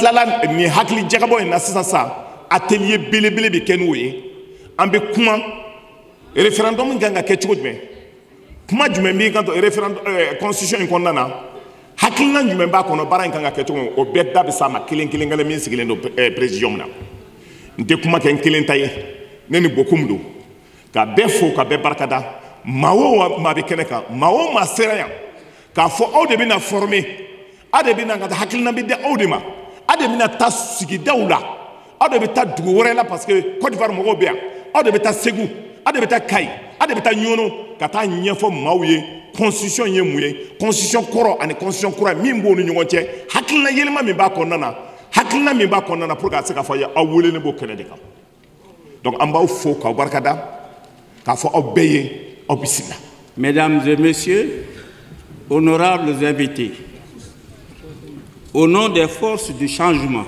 N'an tilala nin hakili jagabɔ in na sisan sisan, atelier belebele bɛ kɛ n'o ye. An bɛ kuma référendum kan ka kɛ cogo jumɛn, kuma jumɛn b'i kan to référendum constitution in kɔnɔna na, hakilina jumɛn b'a kɔnɔ, baara in kan ka kɛ cogo min, o bɛɛ da bɛ s'a ma kelen kelen kelen min sigilen don présidium na. N tɛ kuma kɛ n kelen ta ye, ne ni Bokum don. Ka bɛɛ fo, ka bɛɛ barikada. Maa o maa bɛ kɛnɛ kan, maa o maa sera yan k'a fɔ aw de bɛna former, aw de bɛna ka taa, hakilina bɛ di aw de ma, aw de bɛna taa sigidaw la, aw de bɛ taa dugu wɛrɛ la, parce que Côte d'Ivoire mɔgɔw bɛ yan, aw de bɛ taa Segu, aw de bɛ taa Kayi, aw de bɛ taa Ɲɔnɔ ka taa ɲɛfɔ maaw ye constitution ye mun ye, constitution kɔrɔ ani constitution kura min b'o ni ɲɔgɔn cɛ, hakilina yɛlɛma min b'a kɔnɔna na, hakilina min b'a kɔnɔna na, pour que a se ka fɔ aw ye. Aw welelen b'o kɛnɛ de kan. Donc an b'aw fo k'aw barikada, k'a fɔ aw bɛɛ ye aw bisimila. Mesdames et messieurs, honorables invités, au nom des forces du changement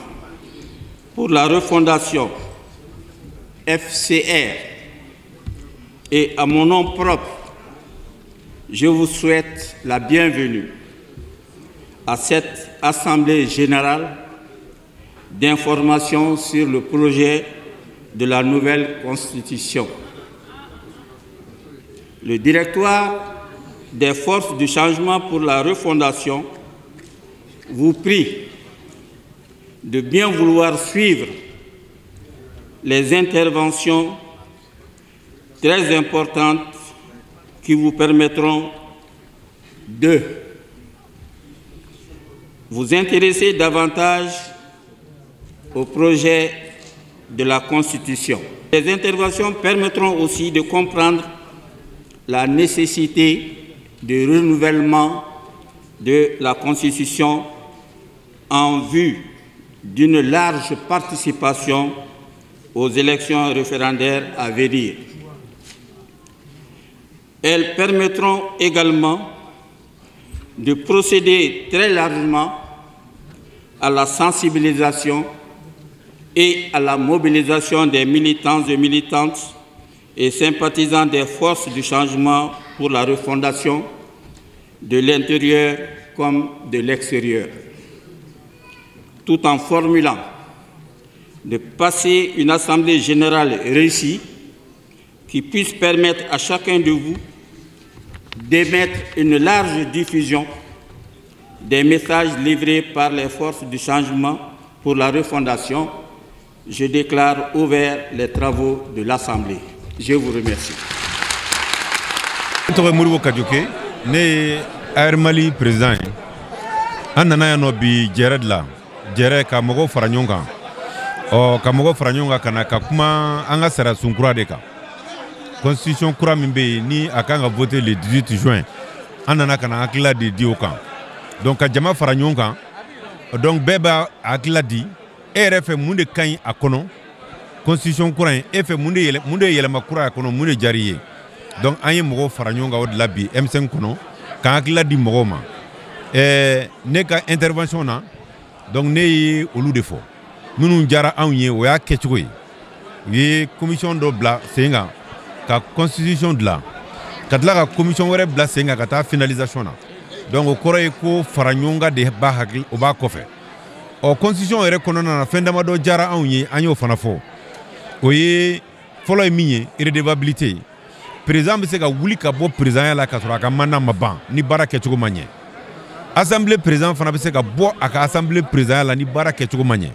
pour la refondation FCR et à mon nom propre, je vous souhaite la bienvenue à cette Assemblée générale d'information sur le projet de la nouvelle Constitution. Le directoire des forces du changement pour la refondation vous prie de bien vouloir suivre les interventions très importantes qui vous permettront de vous intéresser davantage au projet de la Constitution. Les interventions permettront aussi de comprendre la nécessité de renouvellement de la Constitution en vue d'une large participation aux élections référendaires à venir. Elles permettront également de procéder très largement à la sensibilisation et à la mobilisation des militants et militantes et sympathisants des forces du changement pour la refondation de l'intérieur comme de l'extérieur, tout en formulant de passer une assemblée générale réussie qui puisse permettre à chacun de vous d'émettre une large diffusion des messages livrés par les forces du changement pour la refondation. Je déclare ouverts les travaux de l'Assemblée. Je vous remercie. N tɔgɔ ye Modibo Kajoke, ne ye AIR Mali président ye. An nana yan nɔ bi jɛrɛ de la, jɛrɛ ka mɔgɔw fara ɲɔgɔn kan, ɔ ka mɔgɔw fara ɲɔgɔn kan ka na ka kuma an ka sariyasun kura de kan, constitution kura min bɛ yen ni a kan ka voter le 18 juin. An nana ka na hakilila de di o kan. Donc ka jama fara ɲɔgɔn kan, donc bɛɛ b'a hakilila di. E yɛrɛ fɛ, mun de ka ɲi a kɔnɔ, constitution kura in? E fɛ, mun de ye yɛlɛma kura a kɔnɔ? Mun de diyara i ye? Donc an ye mɔgɔw fara ɲɔgɔn kan o de la bi M5 kɔnɔ, k'an hakilila di mɔgɔw ma. Ne ka intervention na, donc ne ye olu de fɔ minnu diyara anw ye. O y'a kɛcogo ye: u ye commission dɔ bila sen kan ka constitution dilan, ka tila ka commission wɛrɛ bila sen kan ka taa finalisation na. Donc o kɔrɔ ye ko fara ɲɔgɔn kan de b'a hakili o b'a kɔfɛ. Ɔ constitution yɛrɛ kɔnɔna na, fɛn damadɔ diyara anw ye, an y'o fana fɔ. O ye fɔlɔ ye min ye, redevabilité. Président bɛ se ka wuli ka bɔ présidentya la ka sɔrɔ a ka mandat ma ban ni baara kɛcogo ma ɲɛ. Assemblée président fana bɛ se ka bɔ a ka assemblée présidentya la ni baara kɛcogo ma ɲɛ.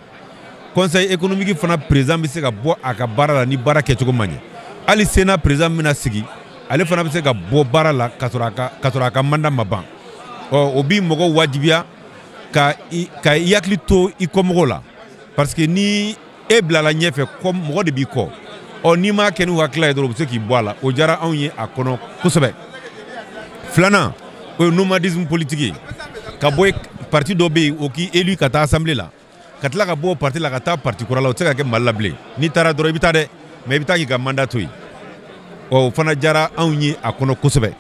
Conseil économique fana président bɛ se ka bɔ a ka baara la ni baara kɛcogo ma ɲɛ. Hali sénat président bɛna sigi, ale fana bɛ se ka bɔ baara la ka sɔrɔ a ka mandat ma ban. Ɔ o bi mɔgɔw wajibiya ka i hakili to i kɔmɔgɔw la, parce que ni e bilala ɲɛfɛ, kɔ mɔgɔ de b'i kɔ. Ɔ n'i m'a kɛ n'u hakilila ye dɔrɔn, u bɛ se k'i bɔ a la. O diyara anw ye a kɔnɔ kosɛbɛ. Filanan, o ye nomadisme politique ye, ka bɔ parti dɔ bɛ yen, o k'i élu ka taa assemblée la, ka tila ka bɔ o parti la ka taa parti kura la, o tɛ se ka kɛ Mali la bilen. N'i taara dɔrɔn, i bɛ taa dɛ, mais i bɛ taa k'i ka mandat to yen. Ɔ o fana diyara anw ye a kɔnɔ kosɛbɛ.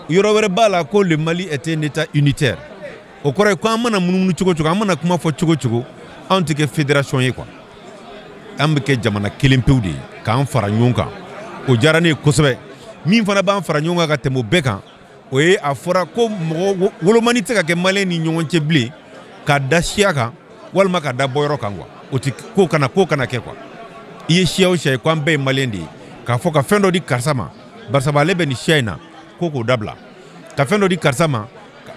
Yɔrɔ wɛrɛ b'a la ko le Mali est un état unitaire. O kɔrɔ ye ko an mana munumunu cogo cogo, an mana kuma fɔ cogo cogo, anw tɛ kɛ fédération ye quoi, an bɛ kɛ jamana kelen pewu de ye k'an fara ɲɔgɔn kan. O diyara ne ye kosɛbɛ. Min fana b'an fara ɲɔgɔn kan ka tɛmɛ o bɛɛ kan, o ye a fɔra ko mɔgɔ wolomani tɛ se ka kɛ maliyɛn ni ɲɔgɔn cɛ bilen ka da siya kan. walima ka da bɔyɔrɔ kan quoi. O ti ko kana kɛ quoi. I ye siya o siya ye ko an bɛɛ ye maliyɛn de ye, k'a fɔ ka fɛn dɔ di karisa ma barisa ale bɛ nin siya in na ko k'o dabila, ka fɛn dɔ di karisa ma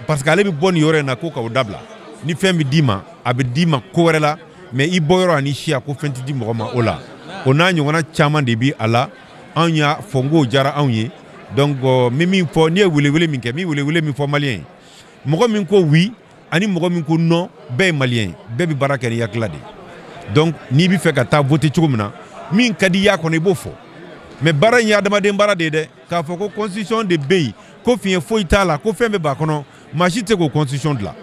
parce que ale bɛ bɔ nin yɔrɔ in na ko k'o dabila. Ni fɛn bɛ d'i ma, a bɛ d'i ma ko wɛrɛ la, mais i bɔyɔrɔ ani siya ko fɛn tɛ di mɔgɔ ma o la. O n'a ɲɔgɔnna caman de bi a la. Anw y'a fɔ n k'o diyara anw ye. Donc n bɛ min fɔ, n'i ye welewele min kɛ, n bɛ welewele min fɔ maliyɛn ye, mɔgɔ min ko oui ani mɔgɔ min ko non, bɛɛ ye maliyɛn ye, bɛɛ bɛ baara kɛ ni hakilila de ye. Donc n'i bɛ fɛ ka taa voter cogo min na, min ka di i y'a kɔnɔ i b'o fɔ. Mais baara in ye adamaden baara de ye dɛ. K'a fɔ ko constitution de bɛ yen, ko fiɲɛ foyi t'a la, ko fɛn bɛɛ b'a kɔnɔ, maa si tɛ se k'o constitution dilan.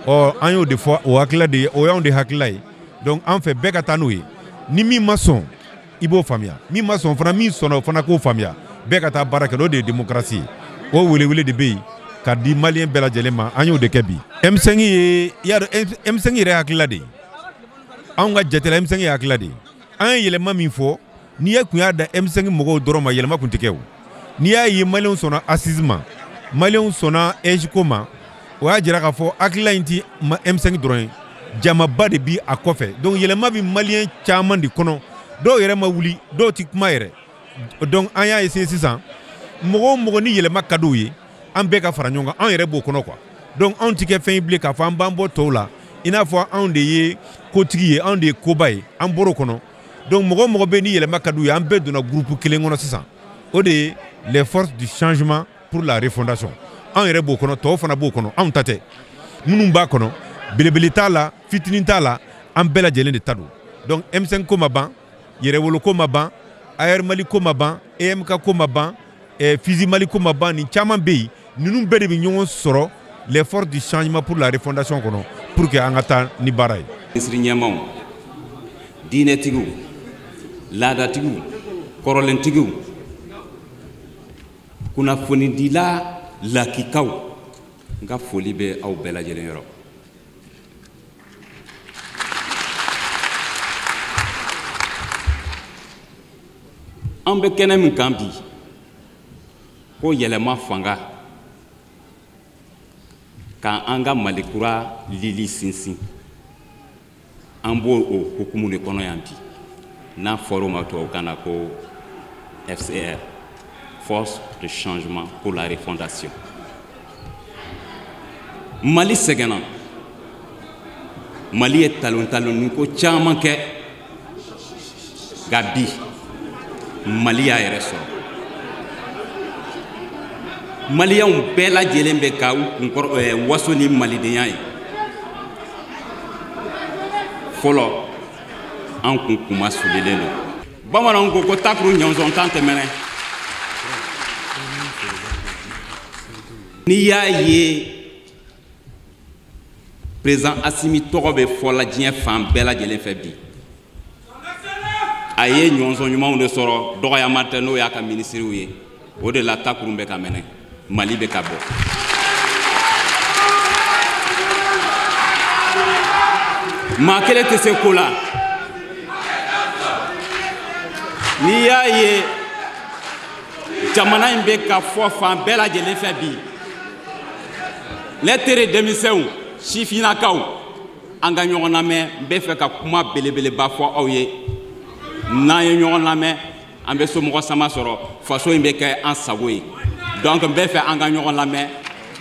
Ɔ an y'o de fɔ, o hakilila de ye, o y'anw de hakilila ye. Donc an fɛ bɛɛ ka taa n'o ye. Ni min ma sɔn, i b'o faamuya. Min ma sɔn fana, min sɔnna o fana k'o faamuya. Bɛɛ ka taa baara kɛ, o de ye démocratie ye. O welewele de bɛ yen ka di maliyɛn bɛɛ lajɛlen ma, an y'o de kɛ bi. M5 ye, i y'a dɔn M5 yɛrɛ hakilila de ye. Anw ka jate la M5 ye hakilila de ye. An ye yɛlɛma min fɔ, n'i ye kun y'a da M5 mɔgɔw dɔrɔn ma, yɛlɛma kun tɛ kɛ o. N'i y'a ye maliyɛnw sɔnna assise ma, maliyɛnw sɔnna EJCO ma, o y'a jira k'a fɔ hakilila in ti M5 dɔrɔn ye, jamaba de bi a kɔfɛ. Donc yɛlɛma bi maliyɛn caman de kɔnɔ, dɔw yɛrɛ ma wuli, dɔw ti kuma yɛrɛ. Donc an y'a essayer sisan, mɔgɔ o mɔgɔ ni yɛlɛma ka d'u ye, an bɛɛ ka fara ɲɔgɔn kan, anw yɛrɛ b'o kɔnɔ quoi. Donc anw ti kɛ fɛn ye bilen k'a fɔ an b'an bɔ tɔw la, i n'a fɔ anw de ye kotigi ye, anw de ye koba ye, an bɔr'o kɔnɔ. Donc mɔgɔ o mɔgɔ bɛ ni yɛlɛma ka d'u ye, an bɛɛ donna groupe kelen kɔnɔ sisan. O de ye les forces du changement pour la refondation. Anw yɛrɛ b'o kɔnɔ, tɔw fana b'o kɔnɔ, anw ta tɛ. Minnu b'a kɔnɔ, belebele t'a la, fitinin t'a la, an bɛɛ lajɛlen de ta don. Donc M5 ko ma ban, yɛrɛwolo ko ma ban, AR Mali ko ma ban, EMK ko ma ban, Fizi Mali ko ma ban, nin caman bɛ yen. Ninnu bɛɛ de bɛ ɲɔgɔn sɔrɔ les forces du changement pour la refondation kɔnɔ pour que an ka taa ni baara ye. Minisiri ɲɛmaaw, diinɛtigiw, laadatigiw, kɔrɔlentigiw, kunnafonidila lakikaw, n ka foli bɛ aw bɛɛ lajɛlen yɔrɔ. An bɛ kɛnɛ min kan bi, ko yɛlɛma fanga k'an ka Mali kura lili sinsin, an b'o o hukumu de kɔnɔ yan bi, n'a fɔra o ma tubabukan na ko FCR, Force de changement pour la refondation. Mali sɛgɛnna, Mali ye talon talonni ko caman kɛ, nka bi Mali y'a yɛrɛ sɔrɔ. Maliyɛnw bɛɛ lajɛlen bɛ ka u kunkɔrɔ waso ni malidenya ye. Fɔlɔ an kun kuma sulilen don. Bamananw ko ko takuru ɲɔnsɔn tan tɛmɛnɛ. N'i y'a ye président Assimi tɔgɔ bɛ fɔla diɲɛ fan bɛɛ lajɛlen fɛ bi, a ye ɲɔnsɔn ɲumanw de sɔrɔ, dɔgɔyama tɛ, n'o y'a ka minisiriw ye. O de la takuru bɛ ka mɛnɛ, Mali bɛ ka bɔ. Maa kelen tɛ se ko la. N'i y'a ye jamana in bɛ ka fɔ fan bɛɛ lajɛlen fɛ bi, ne teri denmisɛnw, sifinnakaw, an ka ɲɔgɔn lamɛn. N bɛ fɛ ka kuma belebeleba fɔ aw ye. N'an ye ɲɔgɔn lamɛn, an bɛ somɔgɔ sama sɔrɔ, faso in bɛ kɛ an sago ye. Donc n bɛ fɛ an ka ɲɔgɔn lamɛn,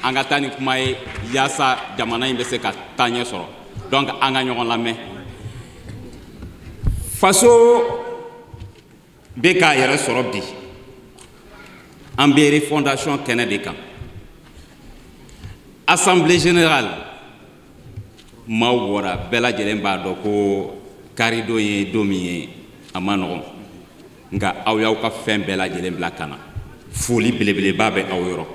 an ka taa ni kuma ye yaasa jamana in bɛ se ka taa ɲɛ sɔrɔ. Donc an ka ɲɔgɔn lamɛn. Faso bɛ k'a yɛrɛ sɔrɔ bi, an bɛ refondation kɛnɛ de kan. Assemblée générale maaw bɔra, bɛɛ lajɛlen b'a dɔn ko karidon ye don min ye, a ma nɔgɔn, nka aw y'aw ka fɛn bɛɛ lajɛlen bila ka na. Foli belebeleba bɛ aw yɔrɔ.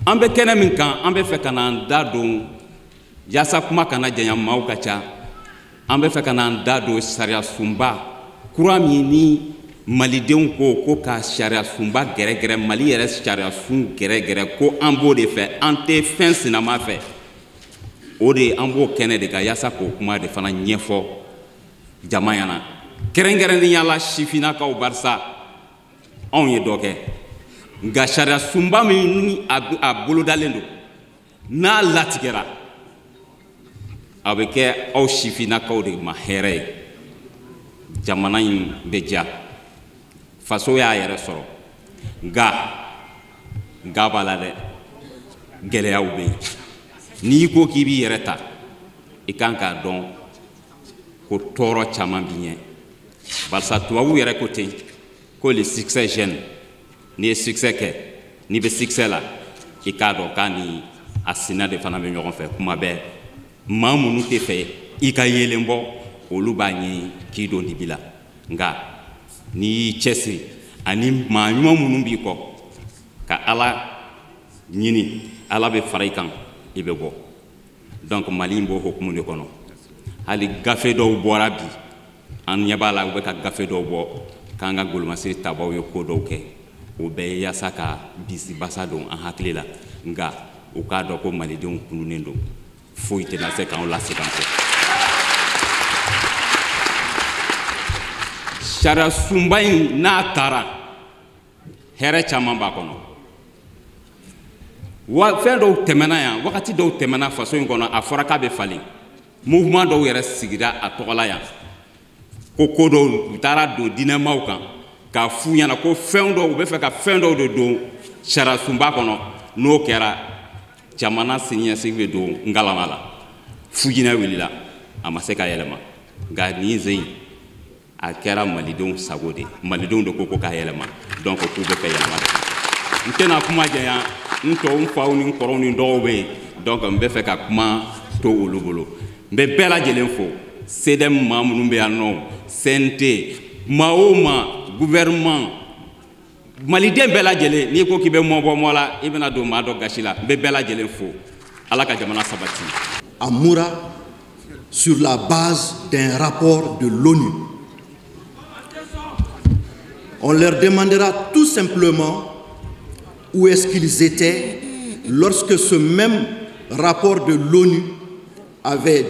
An bɛ kɛnɛ min kan, an bɛ fɛ ka n'an da don, yaasa kuma kana janya, maaw ka ca, an bɛ fɛ ka n'an da don sariya sunba kura min ni malidenw ko ka sariya sunba gɛrɛgɛrɛ, Mali yɛrɛ sariya sun gɛrɛgɛrɛ, ko an b'o de fɛ, an tɛ fɛn sinama fɛ. O de an b'o kɛnɛ de kan yaasa k'o kuma de fana ɲɛfɔ jama ɲɛna, kɛrɛnkɛrɛnnenya la sifinnakaw, barisa anw ye dɔ kɛ. Nka sariya sunba min ni a bolodalen don, n'a latigɛra, a bɛ kɛ aw sifinnakaw de ma hɛrɛ ye. Jamana in bɛ diya, faso y'a yɛrɛ sɔrɔ, nka nka b'a la dɛ, gɛlɛyaw bɛ yen. N'i ko k'i b'i yɛrɛ ta, i kan k'a dɔn ko tɔɔrɔ caman b'i ɲɛ, barisa tubabuw yɛrɛ ko ten ko le succès gêne. N'i ye succès kɛ, n'i bɛ succès la, i k'a dɔn k'a ni a sinna de fana bɛ ɲɔgɔn fɛ. Kuma bɛɛ maa minnu tɛ fɛ i ka yeelen bɔ, olu b'a ɲini k'i don dibi la. Nka n'i y'i cɛsiri ani maa ɲuman minnu b'i kɔ ka Ala ɲini, Ala bɛ fara i kan, i bɛ bɔ. Donc Mali in b'o hukumu de kɔnɔ. Hali gafe dɔw bɔra bi, an ɲɛ b'a la u bɛ ka gafe dɔw bɔ k'an ka golomasiri tabaw ye ko dɔw kɛ. O bɛɛ ye yaasa ka bisibasa don an hakili la. Nka u k'a dɔn ko malidenw kununnen don, foyi tɛna se k'anw lasegin an kɔ. Sariya sunba in n'a taara, hɛrɛ caman b'a kɔnɔ. Wa fɛn dɔw tɛmɛna yan, wagati dɔw tɛmɛna faso in kɔnɔ, a fɔra k'a bɛ falen. Mouvement dɔw yɛrɛ sigira a tɔgɔ la yan, ko ko dɔw u taara don diinɛmaw kan k'a f'u ɲɛna ko fɛn dɔw u bɛ fɛ ka fɛn dɔw de don sariya sunba kɔnɔ. N'o kɛra, jamana siniɲɛsigi bɛ don ngalama la. Fujinɛ wulila, a ma se ka yɛlɛma. Nka nin sen in, a kɛra malidenw sago de, malidenw de ko ko k'a yɛlɛma. Donc k'u bɛ fɛ yɛlɛma de. N tɛna kuma janya, n tɔw, n faw ni n kɔrɔw ni n dɔgɔw bɛ yen, donc n bɛ fɛ ka kuma to olu bolo. N bɛ bɛɛ lajɛlen fo, CDM maa minnu bɛ yan nɔ, CNT, maa o maa, gouvernement, maliden bɛɛ lajɛlen. N'i ko k'i bɛ mɔ bɔ mɔ la, i bɛna don maa dɔ gasi la. N bɛ bɛɛ lajɛlen fo. Ala ka jamana sabati. À Moura, sur la base d'un rapport de l'ONU. On leur demandera tout simplement où est-ce qu'ils étaient lorsque ce même rapport de l'ONU avait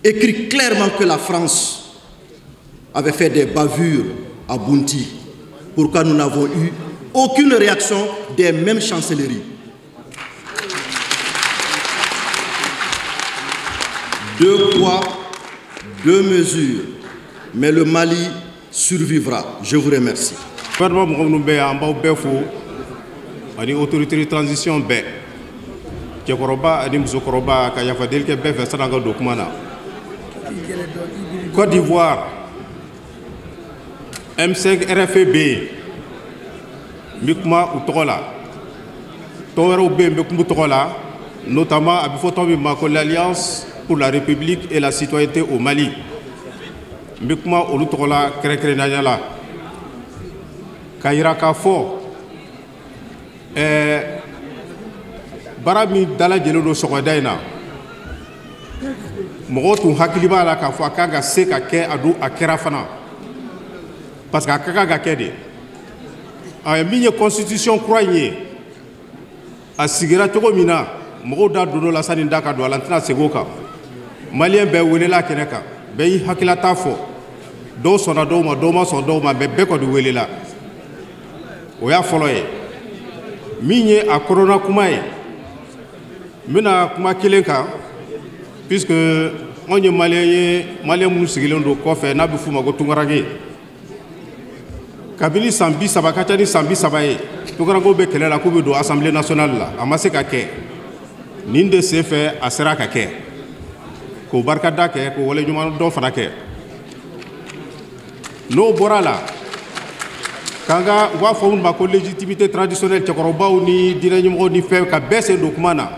écrit clairement que la France avait fait des bavures à Bounti. Pourquoi nous n'avons eu aucune réaction des mêmes chancelleries? Deux poids, deux mesures, mais le Mali survivra. Je vous remercie. Gouvernement mɔgɔ minnu bɛ yan, an b'aw bɛɛ fo, ani autorité de transition bɛɛ, cɛkɔrɔba ani musokɔrɔba, ka yafa deli kɛ bɛɛ fɛ san'an ka don kuma na. Côte d'Ivoire, M5 RFP bɛ yen, n bɛ kuma u tɔgɔ la. Tɔn wɛrɛw bɛ yen, n bɛ kuma u tɔgɔ la, notamment a bɛ fɔ tɔn min ma ko l'Alliance pour la République et la citoyenneté au Mali. N bɛ kuma olu tɔgɔ la kɛrɛnkɛrɛnnenya la, k'a yira k'a fɔ baara min dalajɛlen don sɔgɔmada in na, mɔgɔw tun hakili b'a la k'a fɔ a kan ka se ka kɛ, a dun a kɛra fana, parce que a ka kan ka kɛ de. A min ye constitution kura in ye, a sigira cogo min na, mɔgɔw da donn'o la sani da ka don a la, n tɛna segin o kan. Maliyɛn bɛɛ welela kɛnɛ kan, bɛɛ y'i hakilata fɔ, dɔw sɔnna dɔw ma, dɔw ma sɔn dɔw ma, mais bɛɛ kɔni welela. O y'a fɔlɔ ye. Min ye a kɔnɔna kuma ye, n bɛna kuma kelen kan, puisque anw ye maliyɛn ye, maliyɛn minnu sigilen don kɔfɛ n'a bɛ f'u ma ko tunkaranke. Kabini san 30 ka ca ni san 30 ye, tunkarankew bɛ kɛlɛ la k'u bɛ don Assemblée nationale la, a ma se ka kɛ. Nin de sen fɛ a sera ka kɛ, k'o barikada kɛ, k'o waleɲuman dɔn fana kɛ. N'o bɔra la, k'an ka u b'a fɔ minnu ma ko légitimité traditionnelle, cɛkɔrɔbaw ni diinɛ ɲɛmɔgɔw ni fɛn, ka bɛɛ sen don kuma na,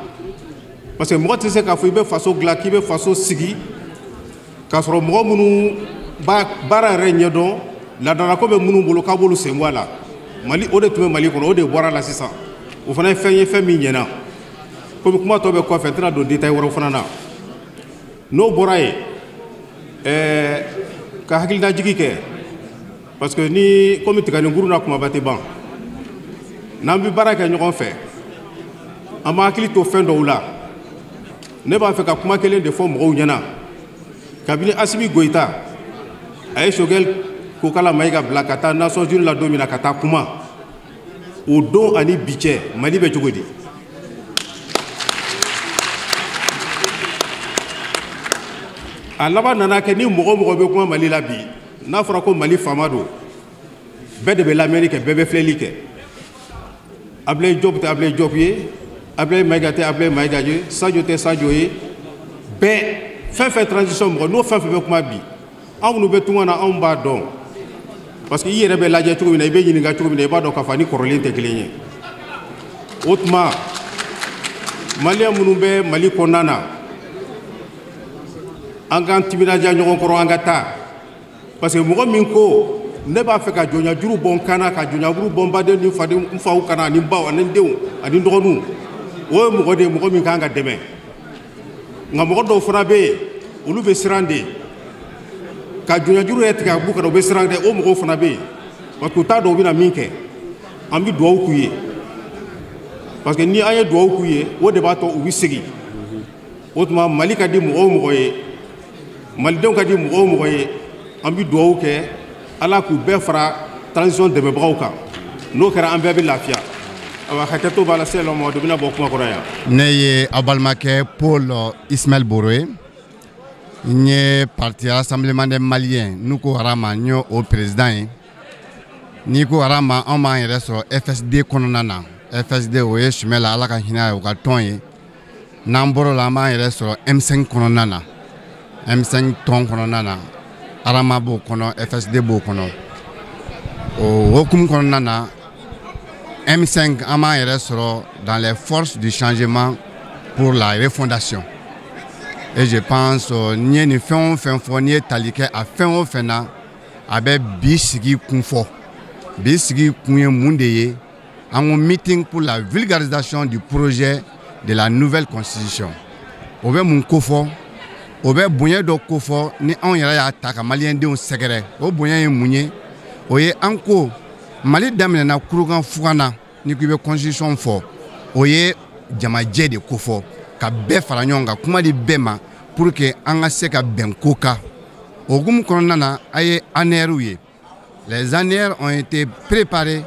parce que mɔgɔ tɛ se k'a fɔ i bɛ faso dilan, k'i bɛ faso sigi, k'a sɔrɔ mɔgɔ minnu b'a baara yɛrɛ ɲɛdɔn, laadalako bɛ minnu bolo, k'a b'olu sen bɔ a la. Mali o de tun bɛ Mali kɔnɔ, o de bɔra la sisan. O fana ye fɛn ye, fɛn min ɲɛna. Komi kuma tɔ bɛ kɔfɛ, n tɛna don détail wɛrɛw fana na. N'o bɔra yen, ka hakilinajigi kɛ, parce que ni komi tiganikuru na kumaba tɛ ban, n'an bɛ baara kɛ ɲɔgɔn fɛ, an b'an hakili to fɛn dɔw la. Ne b'a fɛ ka kuma kelen de fɔ mɔgɔw ɲɛna. Kabini Asimi Goyita a ye Choguel Kokala Mayiga bila ka taa Nations Unies la don min na ka taa kuma, O don ani bi cɛ, Mali bɛ cogo di? A laban nana kɛ ni mɔgɔ mɔgɔ bɛ kuma Mali la bi, n'a fɔra ko Mali faama don, bɛɛ de bɛ lamɛnni kɛ, bɛɛ bɛ filɛli kɛ. Ablaye Diop tɛ Ablaye Diop ye, Ablaye Maïga tɛ Ablaye Maïga ye, Sadio tɛ Sadio ye. Bɛɛ fɛn fɛn transition mɔgɔ n'o fɛn fɛn bɛ kuma bi, anw minnu bɛ tunga na, anw b'a dɔn, parce que i yɛrɛ bɛ lajɛ cogo min na, i bɛ ɲininka cogo min na, i b'a dɔn k'a fɔ ni kɔrɔlen tɛ kelen ye. O tuma, maliyɛn minnu bɛ Mali kɔnɔna na, an k'an timinadiya ɲɔgɔn kɔrɔ, an ka taa, parce que mɔgɔ min ko ne b'a fɛ ka jɔnjajuru bɔ n kan na, ka jɔnjajuru bɔ n baden ni fadenw, n faw kan na, ani n baw ani n denw ani n dɔgɔninw, o ye mɔgɔ de ye, mɔgɔ min kan ka dɛmɛ. Nka mɔgɔ dɔw fana bɛ yen, olu bɛ siran de ka jɔnjajuru yɛrɛ tigɛ a b'u kan, u bɛ siran dɛ. O mɔgɔw fana bɛ yen, parce que u t'a dɔn u bɛna min kɛ. An bɛ dugawu k'u ye, parce que ni an ye dugawu k'u ye, o de b'a to u bɛ segin. O tuma, Mali ka di mɔgɔ o mɔgɔ ye, malidenw ka di mɔgɔ o mɔgɔ ye, an bɛ dugawu kɛ Ala k'u bɛɛ fara transition dɛmɛbagaw kan. N'o kɛra, an bɛɛ bɛ lafiya. Awa, hakɛto b'a la, sɛlɛ Mamadu bɛna bɔ kuma kɔnɔ yan. Ne ye aw balimakɛ Paul Ismaël Boro ye. N ye parti Rassemblement des Maliens, n'u ko Rama, n ye o président ye. N'i ko Rama, anw b'an yɛrɛ sɔrɔ FSD kɔnɔna na. FSD, o ye Sumɛla, Ala ka hinɛ ye, o ka tɔn ye. N'an bɔr'o la, an b'an yɛrɛ sɔrɔ M5 kɔnɔna na. M5 tɔn kɔnɔna na, Arama b'o kɔnɔ, FSD b'o kɔnɔ. O hokumu kɔnɔna na, M5, an b'an yɛrɛ sɔrɔ dans les forces du changement pour la refondation. Et je pense, n'i ye nin fɛn o fɛn fɔ, n'i ye tali kɛ a fɛn o fɛn na, a bɛ bi sigi kun fɔ. Bi sigi kun ye mun de ye? An ko meeting pour la vulgarisation du projet de la nouvelle constitution. O bɛ mun ko fɔ? O bɛ bonya dɔ ko fɔ ni anw yɛrɛ y'a ta ka maliyɛndenw sɛgɛrɛ. O bonya ye mun ye? O ye an ko Mali daminɛna kurukan fugan na. N'i ko i bɛ constitution fɔ, o ye jamajɛ de ko fɔ, ka bɛɛ fara ɲɔgɔn kan, kuma di bɛɛ ma pour que an ka se ka bɛn ko kan. O hukumu kɔnɔna na, a ye ANR ye, les ANR ont été préparés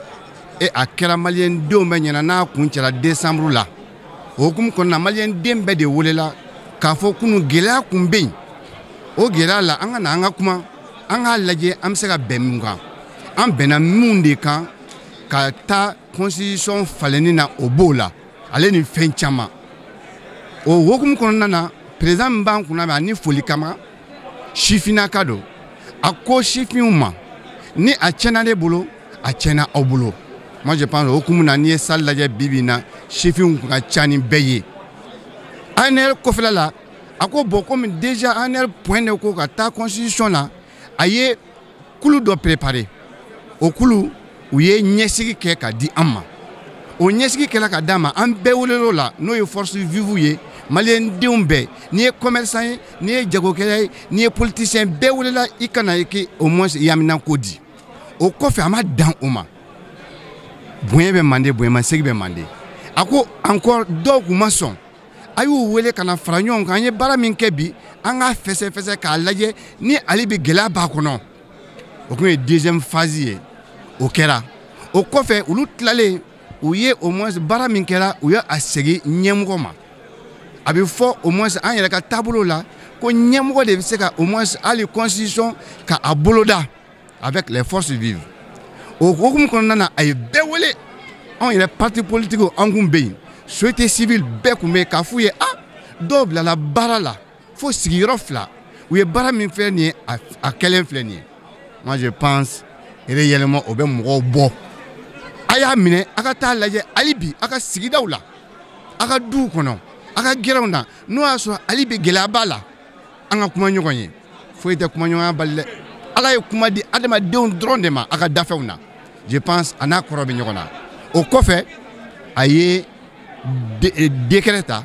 et a kɛra maliyɛndenw bɛɛ ɲɛna n'a kun cɛla décembre la. O hukumu kɔnɔna na, maliyɛnden bɛɛ de welela k'a fɔ kunun gɛlɛya kun bɛ yen. O gɛlɛya la, an ka na, an ka kuma, an k'a lajɛ an bɛ se ka bɛn mun kan. An bɛnna mun de kan ka taa constitution falenni na, o b'o la, ale ni fɛn caman. O hukumu kɔnɔna na, président min b'an kunna ani foli kama, sifinnaka don, a ko sifinw ma ni a tiɲɛna ne bolo, a tiɲɛna aw bolo. Moi, je pense, o hukumu na, n'i ye salle lajɛ bi bi in na, sifinw kun ka ca ni bɛɛ ye. ANR kɔfɛla la, a ko bon, komi déjà ANR point de ko ka taa constitution na, a ye kulu dɔ préparé. O kulu, u ye ɲɛsigi kɛ ka di an ma. O ɲɛsigi kɛla ka d'an ma, an bɛɛ welel'o la, n'o ye force vive ye. Maliyɛndenw bɛɛ, n'i ye commerçant ye, n'i ye jagokɛla ye, n'i ye politicien, bɛɛ welela i ka na i k'i au moins yamina ko di. O kɔfɛ, a ma dan o ma. Bonya bɛ mande, bonyamasegin bɛ mande. A ko encore, dɔw kun ma sɔn, a y'u wele ka na fara ɲɔgɔn kan. An ye baara min kɛ bi, an k'a fɛsɛfɛsɛ k'a lajɛ ni ale bɛ gɛlɛya b'a kɔnɔ. O kun ye deuxième phase ye, o kɛra. O kɔfɛ, olu tilalen, u ye au moins baara min kɛra, u ye a segin ɲɛmɔgɔ ma. A bɛ fɔ au moins an yɛrɛ ka taabolo la ko ɲɛmɔgɔ de bɛ se ka au moins hali constitution ka a boloda avec les forces vives. O hukumu kɔnɔna na, a ye bɛɛ wele. Anw yɛrɛ parti politique, an kun bɛ yen, société civile bɛɛ kun bɛ yen, k'a f'u ye ah, dɔw bilala baara la fo sigiyɔrɔ fila, u ye baara min filɛ nin ye, a kɛlen filɛ nin ye. Moi, je pense réellement, o bɛ mɔgɔw bɔ. A y'a minɛ, a ka taa lajɛ hali bi a ka sigidaw la, a ka duw kɔnɔ, a ka gɛrɛnw na, n'o y'a sɔrɔ hali bi gɛlɛya b'a la, an ka kuma ɲɔgɔn ye. Foyi tɛ kumaɲɔgɔnya bali dɛ. Ala ye kuma di adamadenw dɔrɔn de ma a ka dafɛnw na. Je pense, a n'a kɔrɔ bɛ ɲɔgɔn na. O kɔfɛ, a ye décret ta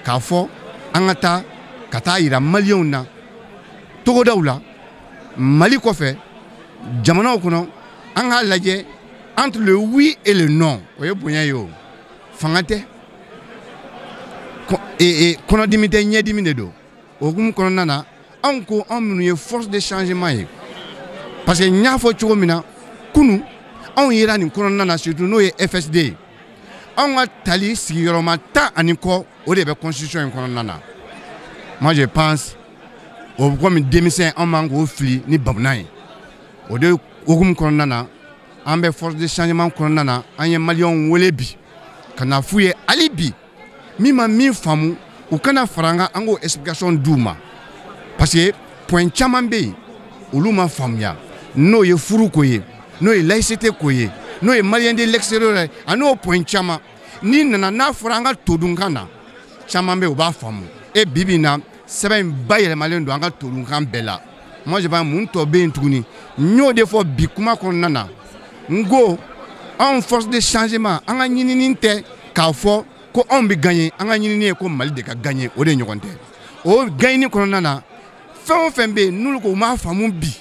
k'a fɔ an ka taa ka taa yira maliyɛnw na togodaw la, Mali kɔfɛ jamanaw kɔnɔ, an k'a lajɛ entre le oui et le non. O ye bonya ye. O fanga tɛ, kɔnɔdimi tɛ, ɲɛdimi de don. O hukumu kɔnɔna na, anw ko anw minnu ye force de changement ye, parce que n y'a fɔ cogo min na kunu. Anw yera nin kɔnɔna na, surtout n'o ye FSD ye. Anw ka tali sigiyɔrɔma 10 ani kɔ, o de bɛ constitution in kɔnɔna na. Moi, je pense, o bɛ komi denmisɛn, anw man k'o fili ni bamuna ye. O de hukumu kɔnɔna na, an bɛ force de changement kɔnɔna na. An ye maliyɛnw wele bi ka na f'u ye hali bi, min ma min faamu, u kana fara an kan, an k'o explication d'u ma, parce que point caman bɛ yen, olu ma faamuya. N'o ye furu ko ye, n'o ye laïcité ko ye, n'o ye malien de l'extérieur ye, ani o point caman. N'i nana n'a fɔra an ka todunkan na, caman bɛ yen, u b'a faamu. E bi bi in na, sɛbɛn in bayɛlɛmalen don an ka todunkan bɛɛ la. Moi, je pense, mun tɔ bɛ yen tuguni? N y'o de fɔ bi kuma kɔnɔna na. N ko anw force de changement, an ka ɲinini tɛ k'a fɔ ko anw bɛ gagner. An ka ɲinini ye ko Mali de ka gagner, o de ɲɔgɔn tɛ. O gagner kɔnɔna na, fɛn o fɛn bɛ yen n'olu ko u m'a faamu bi,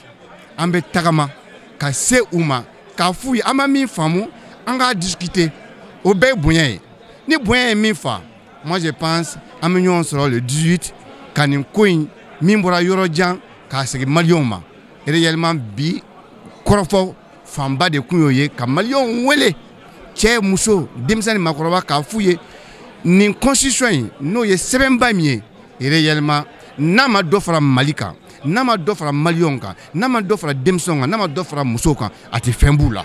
an bɛ tagama ka se u ma k'a f'u ye an ma min faamu, an k'a discuter. O bɛɛ ye bonya ye. Ni bonya ye min fa, moi, je pense, an bɛ ɲɔgɔn sɔrɔ le 18 ka nin ko in min bɔra yɔrɔ jan k'a segin maliyɛnw ma. Réellement, bi kɔrɔfɔ fanba de kun y'o ye, ka maliyɛnw wele, cɛ, muso, denmisɛn ni maakɔrɔba, k'a f'u ye nin constitution in, n'o ye sɛbɛnba min ye, réellement, n'a ma dɔ fara Mali kan, n'a ma dɔ fara maliyɛnw kan, n'a ma dɔ fara denmisɛnw kan, n'a ma dɔ fara musow kan, a tɛ fɛn b'u la.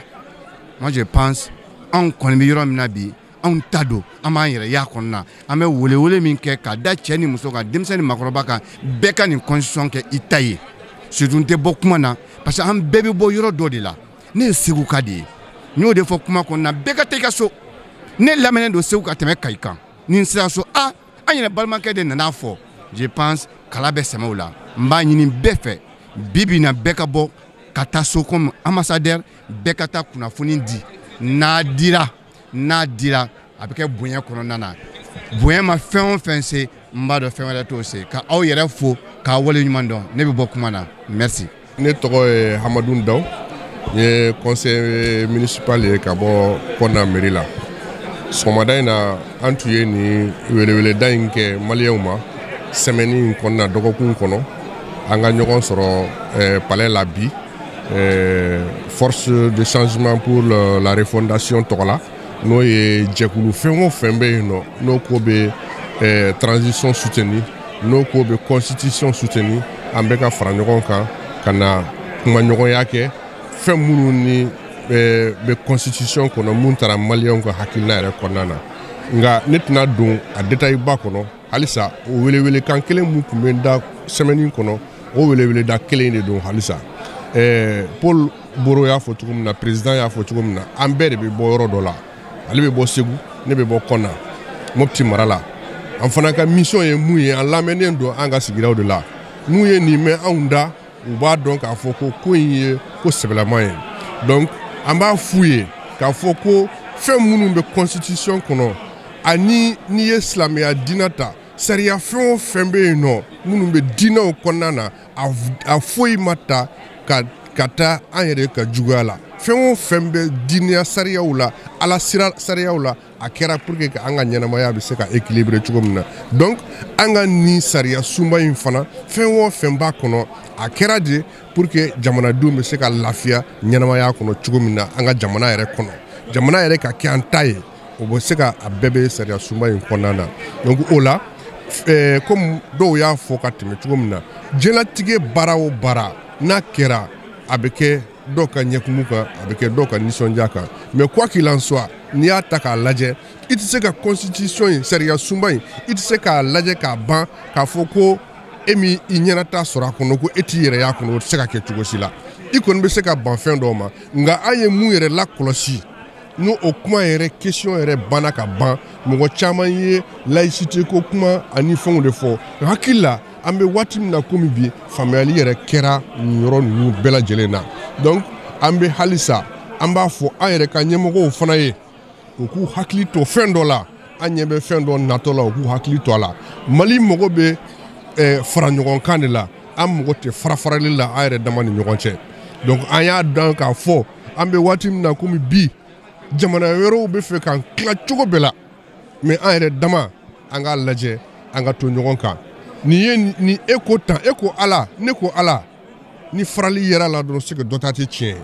Moi, je pense, anw kɔni bɛ yɔrɔ min na bi, anw ta don, an b'an yɛrɛ y'a kɔnɔna. An bɛ welewele min kɛ ka da cɛ ni muso kan, denmisɛn ni maakɔrɔba kan, bɛɛ ka nin constitution kɛ i ta ye. Surtout, n tɛ bɔ kuma na, parce que an bɛɛ bɛ bɔ yɔrɔ dɔ de la. Ne ye Segu ka de ye, n y'o de fɔ kuma kɔnɔna. Bɛɛ ka taa i ka so. Ne lamɛnnen don Segu ka tɛmɛ Kayi kan. Ni n sera so, a an yɛrɛ balimakɛ de nana fɔ, je pense, kala bɛ sɛmɛ o la. N b'a ɲini bɛɛ fɛ bi bi in na, bɛɛ ka bɔ ka taa so comme ambassadeur, bɛɛ ka taa kunnafoni di. N'a dira, n'a dira, a bɛ kɛ bonya kɔnɔna na. Bonya ma fɛn o fɛn se, n b'a dɔn fɛn wɛrɛ t'o se. Ka aw yɛrɛ fo k'a wale ɲuman dɔn. Ne bɛ bɔ kuma na, merci. Ne tɔgɔ ye Hamadu Daw, n ye conseiller municipal ye ka bɔ Kɔna mairie la. Sɔgɔmada in na, an tun ye nin weleweleda in kɛ maliyɛnw ma semaine in kɔnɔna, dɔgɔkun kɔnɔ, an ka ɲɔgɔn sɔrɔ palais la bi, force de changement pour la refondation tɔgɔ la, n'o ye jɛkulu fɛn o fɛn bɛ yen nɔ, n'o ko bɛ transition soutenir, n'o ko bɛ constitution soutenir. An bɛ ka fara ɲɔgɔn kan ka na kumaɲɔgɔnya kɛ fɛn minnu ni bɛ constitution kɔnɔ, mun taara maliyɛnw ka hakilina yɛrɛ kɔnɔna na. Nka ne tɛna don a détail ba kɔnɔ halisa. O welewelekan kelen mun tun bɛ da semaine kɔnɔ, o weleweleda kelen de don halisa. Paul Boro y'a fɔ cogo min na, président y'a fɔ cogo min na, an bɛɛ de bɛ bɔ yɔrɔ dɔ la. Ale bɛ bɔ Segu, ne bɛ bɔ Kɔna, Mopti mara la. An fana ka mission ye mun ye? An lamɛnnen don an ka sigidaw de la. N'u ye nin mɛn anw da, u b'a dɔn k'a fɔ ko ko in ye ko sɛbɛlama ye. Donc an b'a f'u ye k'a fɔ ko fɛn minnu bɛ constitution kɔnɔ, ani n'i ye silamɛya diinɛ ta, sariya fɛn o fɛn bɛ yen nɔ minnu bɛ diinɛw kɔnɔna na, a foyi ma ta ka taa an yɛrɛ ka juguya la. Fɛn o fɛn bɛ diinɛ sariyaw la, ala sira sariyaw la, a kɛra pour que an ka ɲɛnamaya bɛ se ka équilibrer cogo min na. Donc an ka nin sariya sunba in fana, fɛn o fɛn b'a kɔnɔ, a kɛra de pour que jamanadenw bɛ se ka lafiya ɲɛnamaya kɔnɔ cogo min na, an ka jamana yɛrɛ kɔnɔ, jamana yɛrɛ ka kɛ an ta ye. O bɛ se ka a bɛɛ bɛ sariya sunba in kɔnɔna na. Donc o la, komi dɔw y'a fɔ ka tɛmɛ cogo min na, diɲɛlatigɛ baara o baara n'a kɛra, a bɛ kɛ dɔw ka ɲɛkumu kan, a bɛ kɛ dɔw ka nisɔndiya kan. Mais quoi qu'il en soit, n'i y'a ta k'a lajɛ, i tɛ se ka constitution in, sariya sunba in, i tɛ se k'a lajɛ k'a ban k'a fɔ ko e min i ɲɛnata sɔrɔ a kɔnɔ, ko e t'i yɛrɛ y'a kɔnɔ. O tɛ se ka kɛ cogo si la. I kɔni bɛ se ka ban fɛn dɔw ma. Nka an ye mun yɛrɛ lakɔlɔsi, n'o o kuma yɛrɛ question yɛrɛ banna ka ban, mɔgɔ caman ye laïcité ko kuma ani fɛnw de fɔ. Hakili la, an bɛ waati min na komi bi, faamuyali yɛrɛ kɛra nin yɔrɔ ninnu bɛɛ lajɛlen na. Donc an bɛ halisa, an b'a fɔ an yɛrɛ ka ɲɛmɔgɔw fana ye, u k'u hakili to fɛn dɔ la. An ɲɛ bɛ fɛn dɔ natɔ la, u k'u hakili to a la. Mali mago bɛ fara ɲɔgɔn kan de la. An mago tɛ fara farali la an yɛrɛ dama ni ɲɔgɔn cɛ. Donc an y'a dɔn k'a fɔ an bɛ waati min na komi bi, jamana wɛrɛw bɛ fɛ k'an tila cogo bɛɛ la, mais an yɛrɛ dama, an k'a lajɛ an ka to ɲɔgɔn kan. Nin ye ni e ko tan, e ko Ala, ne ko Ala, ni farali yɛrɛ la dɔrɔn, c'est que dɔ ta tɛ tiɲɛ ye.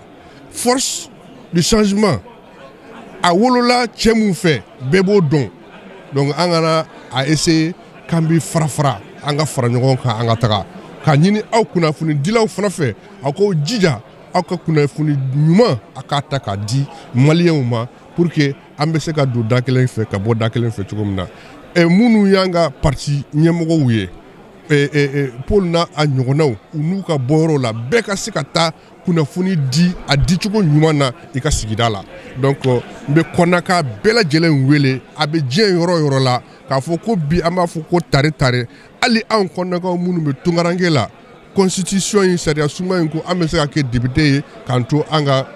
Force Le changement a wolola cɛ mun fɛ, bɛɛ b'o dɔn. Donc an kana a essayer k'an bɛ fara fara, an ka fara ɲɔgɔn kan, an ka taga k'a ɲini aw kunnafonidilaw fana fɛ, aw k'aw jija aw ka kunnafoni ɲuman a k'a ta k'a di maliyɛnw ma pour que an bɛ se ka don da kelen fɛ ka bɔ da kelen fɛ cogo min na. Minnu y'an ka parti ɲɛmɔgɔw ye, Paul n'a a ɲɔgɔnnaw, u n'u ka bɔyɔrɔw la, bɛɛ ka se ka taa kunnafoni di a dicogo ɲuman na i ka sigida la. Donc n bɛ kɔnaka bɛɛ lajɛlen wele, a bɛ diɲɛ yɔrɔ o yɔrɔ la, k'a fɔ ko bi an b'a fɔ ko tare tare, hali anw kɔnakaw minnu bɛ tunkaranke la, constitution in sariya sunba in ko an bɛ se ka kɛ député ye k'an to an ka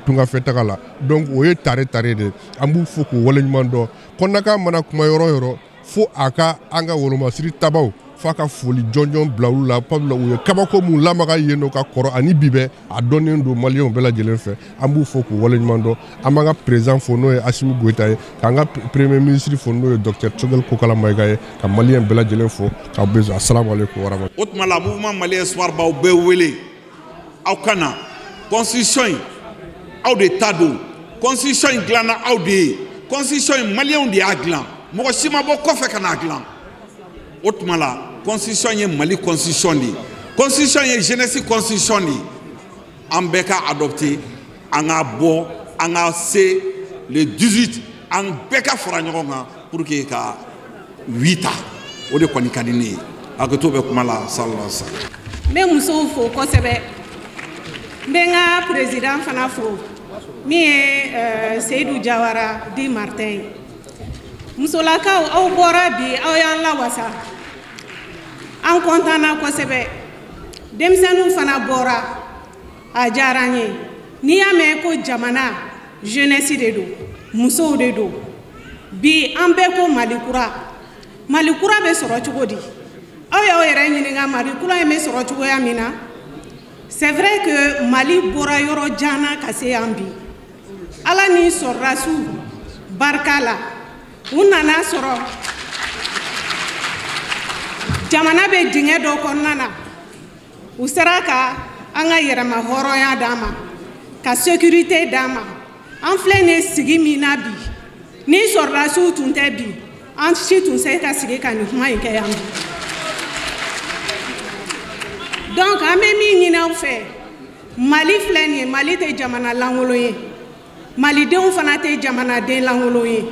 tungafɛ taga la. Donc o ye tare tare de, an b'u fo k'u waleɲuman dɔn. Kɔnaka mana kuma yɔrɔ o yɔrɔ, fo a ka an ka wolomasiri tabaw f'a ka foli jɔnjɔn bila olu la, pabila u ye kabako mun lamaga yen nɔ ka kɔrɔ ani bi bɛɛ a dɔnnen don maliyɛnw bɛɛ lajɛlen fɛ. An b'u fo k'u waleɲuman dɔn. An b'an ka président fo n'o ye Assimi Goïta ye, k'an ka premier ministre fo n'o ye docteur Choguel Kokalla Maïga ye, ka maliyɛn bɛɛ lajɛlen fo k'aw bɛɛ assalamu alaikum wa rahmatulah. O tuma la mouvement malien espoir b'aw bɛɛ wele, aw ka na constitution in aw de ta don, constitution in dilanna aw de ye, constitution in maliyɛnw de y'a dilan, mɔgɔ si ma bɔ kɔfɛ ka n'a dilan. O tuma la constitution ye Mali constitution de ye, constitution ye jeunesse constitution de ye, an bɛɛ ka adopter, an ka bɔ, an ka se le 18, an bɛɛ ka fara ɲɔgɔn kan pour que ka 8 ta, o de kɔni ka di ne ye. Hakɛto bɛ kuma la, sallallahu alaihi wa sallam. N bɛ musow fo kosɛbɛ, n bɛ n ka président fana fo min ye Seydou Diawara di Martin ye. Musolakaw, aw bɔra bi, aw y'an lawasa, an kɔntanna kosɛbɛ. Denmisɛnninw fana bɔra, a diyara an ye. N'i y'a mɛn ko jamana jeunesse de don, musow de don. Bi an bɛɛ ko Mali kura, Mali kura bɛ sɔrɔ cogo di? Aw y'aw yɛrɛ ɲininka Mali kura in bɛ sɔrɔ cogoya min na. C'est vrai que Mali bɔra yɔrɔ jan na ka se yan bi, Ala ni sɔrɔdasiw barika la, u nana sɔrɔ jamana bɛ dingɛ dɔ kɔnɔna na, u sera ka an ka yɛrɛma hɔrɔnya d'an ma, ka sécurité d'an ma. An filɛ nin ye sigi min na bi, ni sɔrɔdasiw tun tɛ bi, an si tun se ka sigi ka nin kuma in kɛ yan bi. Donc an bɛ min ɲini aw fɛ, Mali filɛ nin ye, Mali tɛ jamana lankolon ye, malidenw fana tɛ jamanaden lankolon ye.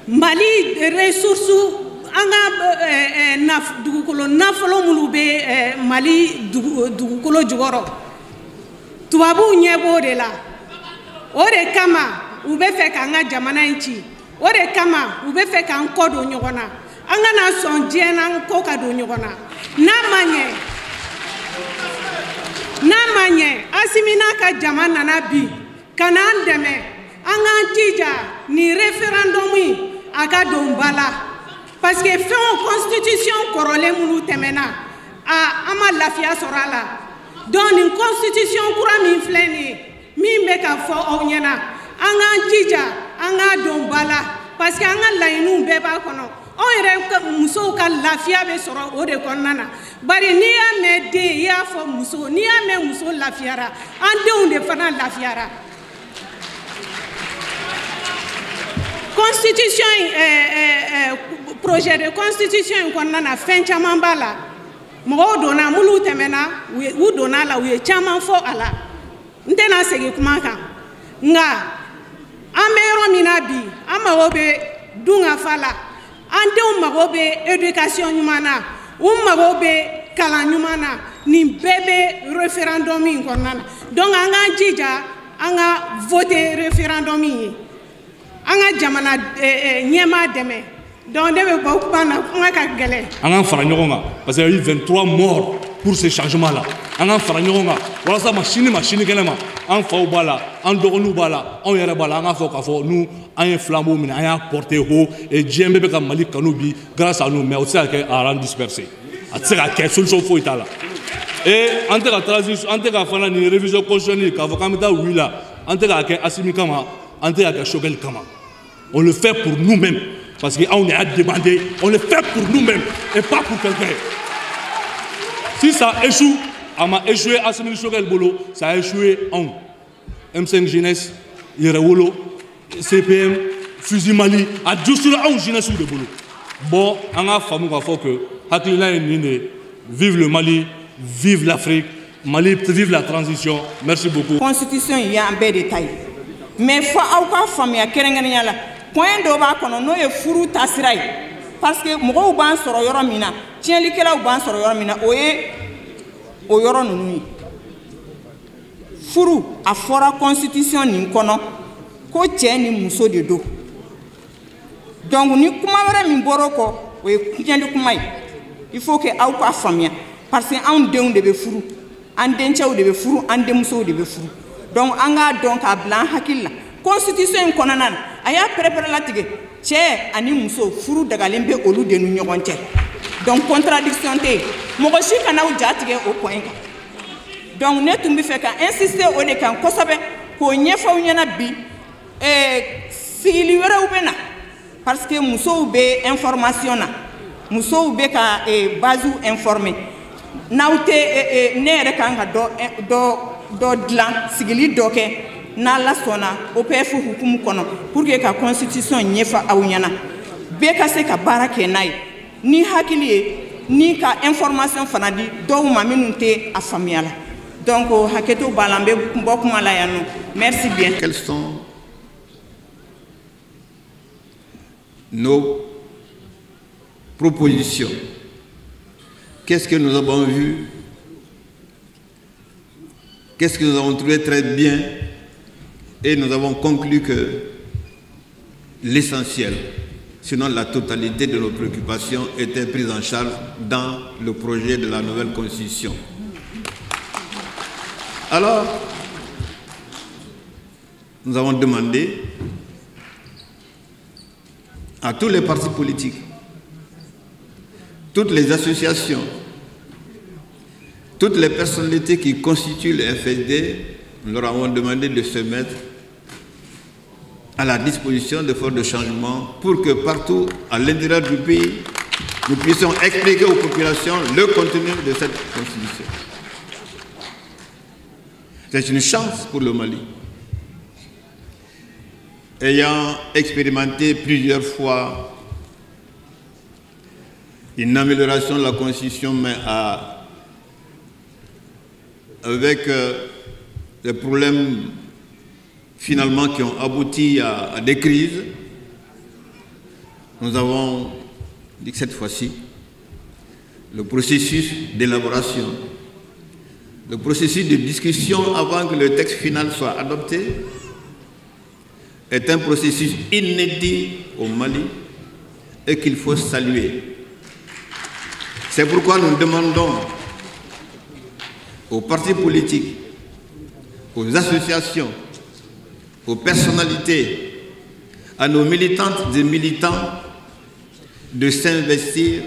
Mali ressources, an ka dugukolo nafolo minnu bɛ Mali dugukolo jukɔrɔ, tubabuw ɲɛ b'o de la. O de kama u bɛ fɛ k'an ka jamana in ci, o de kama u bɛ fɛ k'an kɔ don ɲɔgɔn na. An kana sɔn diɲɛ n'an kɔ ka don ɲɔgɔn na. N'a ma ɲɛ, Assimi n'a ka jama nana bi ka n'an dɛmɛ, an k'an jija nin référendum in a ka don ba la, parce que fɛn o constitution kɔrɔlen minnu tɛmɛna, a an ma lafiya sɔrɔ a la. Donc nin constitution kura min filɛ nin ye, min bɛ ka fɔ aw ɲɛna, an k'an jija an k'a don ba la, parce que an ka laɲiniw bɛɛ b'a kɔnɔ. Anw yɛrɛ musow ka lafiya bɛ sɔrɔ o de kɔnɔna na. Bari n'i y'a mɛn den, i y'a fɔ muso, n'i y'a mɛn muso lafiyara, an denw de fana lafiyara. Constitution in, projet de constitution in kɔnɔna na, fɛn caman b'a la. Mɔgɔw donna, minnu tɛmɛna, u donna a la, u ye caman fɔ a la. N tɛna segin kuma kan, nka an bɛ yɔrɔ min na bi, an mago bɛ dunkafa la, an denw mago bɛ éducation ɲuman na, u mago bɛ kalan ɲuman na. Nin bɛɛ bɛ référendum in kɔnɔna na. Donc an k'an jija an ka voter référendum in ye, an ka jamana ɲɛmaa dɛmɛ. Donc ne bɛ bɔ kuma na, kuma ka gɛlɛn. An k'an fara ɲɔgɔn kan, parce qu'il y a eu 23 morts pour ce changement là. An k'an fara ɲɔgɔn kan walasa ma sini ma sinikɛnɛ ma, an faw b'a la, an dɔgɔninw b'a la, anw yɛrɛ b'a la, an k'a fɔ k'a fɔ nous an ye flambeau minɛ, an y'a porté haut et diɲɛ bɛɛ bɛ ka Mali kanu bi grâce à nous, mais o tɛ se ka kɛ à rang dispersé, a tɛ se ka kɛ, solution foyi t'a la. Et an tɛ ka transition, an tɛ ka fana nin révision constitutionnelle k'a fɔ k'an bɛ taa oui la, an tɛ k'a kɛ Assimi kama, an tɛ k'a kɛ Choguel kama. On le fait pour nous-mêmes, parce qu'on est à demander, on le fait pour nous-mêmes et pas pour quelqu'un. Si ça échoue, a ma échoué Assimi Choguel bolo, ça a échoué anw. M5 jeunesse, Yɛrɛwolo, CPM, Fusil Mali, a dusura anw jeunesse de bolo. Bon, an ka faamu k'a fɔ que hakilina ye nin de ye. Vive le Mali, vive l'Afrique, Mali, vive la transition. Merci beaucoup. Constitution in y'an bɛɛ de ta ye, mais fo aw ka faamuya kɛrɛnkɛrɛnnenya la, point dɔ b'a kɔnɔ n'o ye furu taasira ye, parce que mɔgɔw b'an sɔrɔ yɔrɔ min na, tiɲɛlikɛlaw b'an sɔrɔ yɔrɔ min na, o ye o yɔrɔ ninnu ye. Furu, a fɔra constitution nin kɔnɔ ko cɛ ni muso de don. Donc ni kuma wɛrɛ min bɔra o kɔ, o ye tiɲɛli kuma ye. Il faut que aw ka faamuya, parce que anw denw de bɛ furu, an dencɛw de bɛ furu, an denmusow de bɛ furu. Donc an k'a dɔn k'a bila an hakili la, constitution in kɔnɔna na, a y'a pɛrɛpɛrɛlatigɛ cɛ ani muso furu dagalen bɛ olu de ni ɲɔgɔn cɛ. Donc contradiction tɛ yen, mɔgɔ si kana aw ja tigɛ o point kan. Donc ne tun bɛ fɛ ka insister o de kan kosɛbɛ k'o ɲɛfɔ aw ɲɛna bi. Sigili wɛrɛw bɛ na, parce que musow bɛ information na, musow bɛ ka base informer. N'aw tɛ, ne yɛrɛ kan ka dɔ dilan, sigili dɔ kɛ n'Ala sɔnna OPF hukumu kɔnɔ, pour que ka constitution ɲɛfɔ aw ɲɛna, bɛɛ ka se ka baara kɛ n'a ye ni hakili ye, ni ka information fana di dɔw ma minnu tɛ a faamuya la. Donc hakɛto b'a la, n bɛ bɔ kuma la yan nɔ. Merci bien. Quels sont nos propositions? Qu'est-ce que nous avons vu? Qu'est-ce que nous avons trouvé très bien? Et nous avons conclu que l'essentiel, sinon la totalité de nos préoccupations, était prise en charge dans le projet de la nouvelle Constitution. Alors, nous avons demandé à tous les partis politiques, toutes les associations, toutes les personnalités qui constituent le FSD, nous leur avons demandé de se mettre à la disposition des forces de changement pour que partout, à l'intérieur du pays, nous puissions expliquer aux populations le contenu de cette Constitution. C'est une chance pour le Mali. Ayant expérimenté plusieurs fois une amélioration de la Constitution, mais avec des problèmes finalement qui ont abouti à des crises, nous avons dit que cette fois-ci, le processus d'élaboration, le processus de discussion avant que le texte final soit adopté, est un processus inédit au Mali et qu'il faut saluer. C'est pourquoi nous demandons aux partis politiques, aux associations, aux personnalités, à nos militantes et militants de s'investir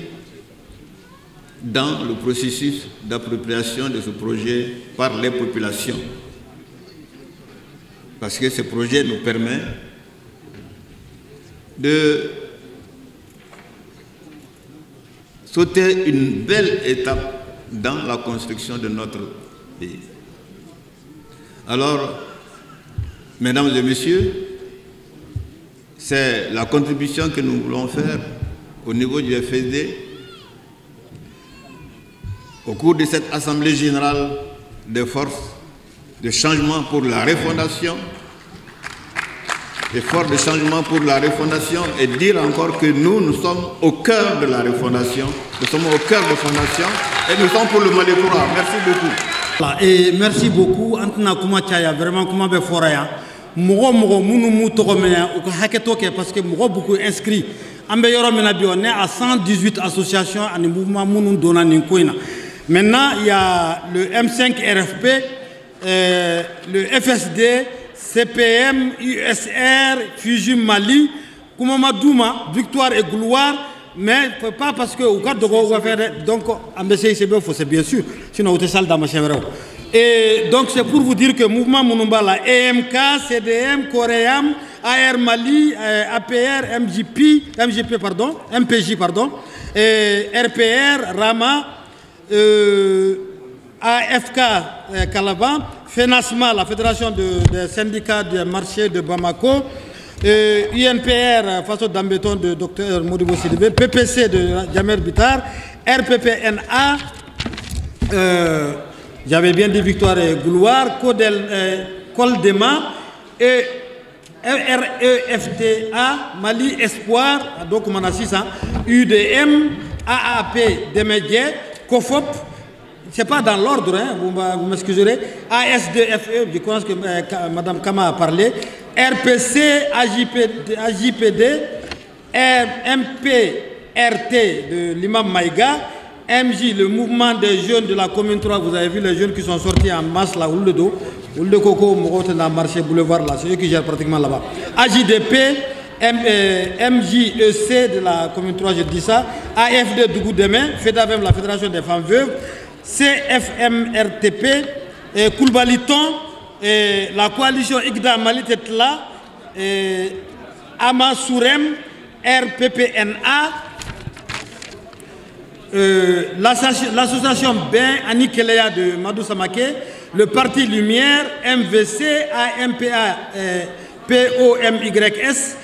dans le processus d'appropriation de ce projet par les populations. Parce que ce projet nous permet de sauter une belle étape dans la construction de notre pays. Alors, mesdames et messieurs, c'est la contribution que nous voulons faire au niveau du FSD au cours de cette Assemblée générale des forces de changement pour la refondation, des forces de changement pour la refondation, et dire encore que nous, nous sommes au cœur de la refondation, nous sommes au cœur de la fondation, et nous sommes pour le Mali courant. Merci beaucoup. Et merci beaucoup. Antena kuma caya vraiment kuma bɛ fɔra yan. Mɔgɔ mɔgɔ minnu m'u tɔgɔ mɛn u ka hakɛto kɛ parce que mɔgɔ beaucoup inscrit. An bɛ yɔrɔ min na bi, on est à 118 associations ani mouvement minnu donna nin ko in na. Maintenant, il y a le M5 RFP, le FSD, CPM, USR, Fusil Mali, Kumama Douma, Victoire et Gloire, mais pas parce que au cadre de va faire donc MBC ICB c'est bien sûr, sinon au salle dans ma chambre. Et donc c'est pour vous dire que mouvement Mounumbala, EMK, CDM, Coréam, AR Mali, APR, MJP, MGP pardon, MPJ pardon, et RPR, Rama, AFK Kalaban, FENASMA, la Fédération des syndicats des marchés de Bamako, UNPR, Faso Dambeton de Dr Modibo Sidibé, PPC de Djamer Bitar, RPPNA, j'avais bien dit Victoire et Gouloir, Coldema et REFTA, Mali Espoir, donc on a 6, hein, UDM, AAP Demedje, COFOP, c'est pas dans l'ordre, hein, vous m'excuserez, ASDFE, je pense que Mme Kama a parlé, RPC, AJPD, MPRT de l'imam Maïga, MJ, le mouvement des jeunes de la commune 3, vous avez vu les jeunes qui sont sortis en masse là, ou le dos, ou le coco, dans le marché boulevard là, c'est eux qui gèrent pratiquement là-bas. AJDP, MJEC de la commune 3, je dis ça, AFD Dougou-Demain, FEDAVEM, la Fédération des femmes veuves, CFMRTP, Koulbaliton, la coalition IGDA Mali Tetla, Ama Sourem, RPPNA, l'association Ben Anikeleya de Madou Samake, le Parti Lumière, MVC, AMPA, POMYS,